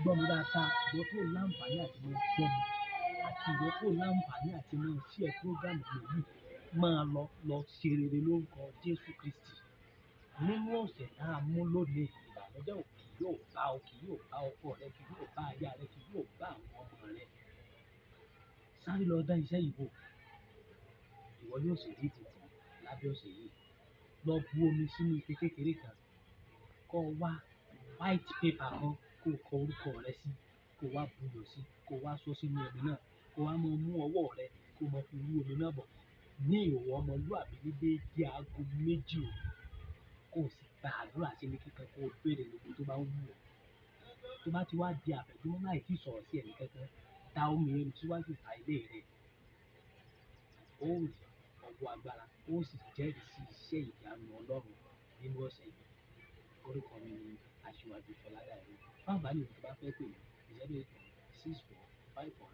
Gbọ́ mi dáadáa, ìwọ tó láǹfààní àti máa gbọ́ mi àti ìwọ tó láǹfààní àti máa share program mi yìí, máa lọ lọ ṣe rere lórúkọ Jésù Kristi. Nínú ọ̀sẹ̀ tá a mú lónìí, ìbànújẹ́ ò kì yóò bá ọ, kì yóò bá ọkọ rẹ, kì yóò bá aya rẹ, kì yóò bá àwọn ọmọ rẹ. Sáré lọ dá iṣẹ́ yìí wò. Ìwọ yóò sì rí ìbùkún lábẹ́ ọ̀sẹ̀ yìí. Lọ bu omi sínú ike kékeré kan, kó wá white paper kan, kó kọ orúkọ rẹ sí, kó wá buyọ̀ sí, kó wá sọ sínú omi náà, kó wá máa mú ọwọ́ rẹ, kó máa fi rú omi náà bọ̀. Ní ìhòòhò ọmọlúàbí ní déédé aago 2 òru, kó sì gba àdúrà sí ní kíkan, kó béèrè gbogbo tó bá wù ọ́. Tó bá ti wá di àfẹ̀mọ́júmọ́ láì tí ì sọ̀rọ̀ sí ẹnì kankan, da omi yẹn síwájú ìta ilé rẹ. Ó rí ọwọ́ agbára, ó sì jẹ́rìí sí iṣẹ́ ìyanu Ọlọ́run nínú ọ̀sẹ̀ yìí. Orúkọ mi ni Aṣíwájú Fọládàíró. Fún àǹfààní ìwọ tó bá fẹ́ pè mí, 0816454.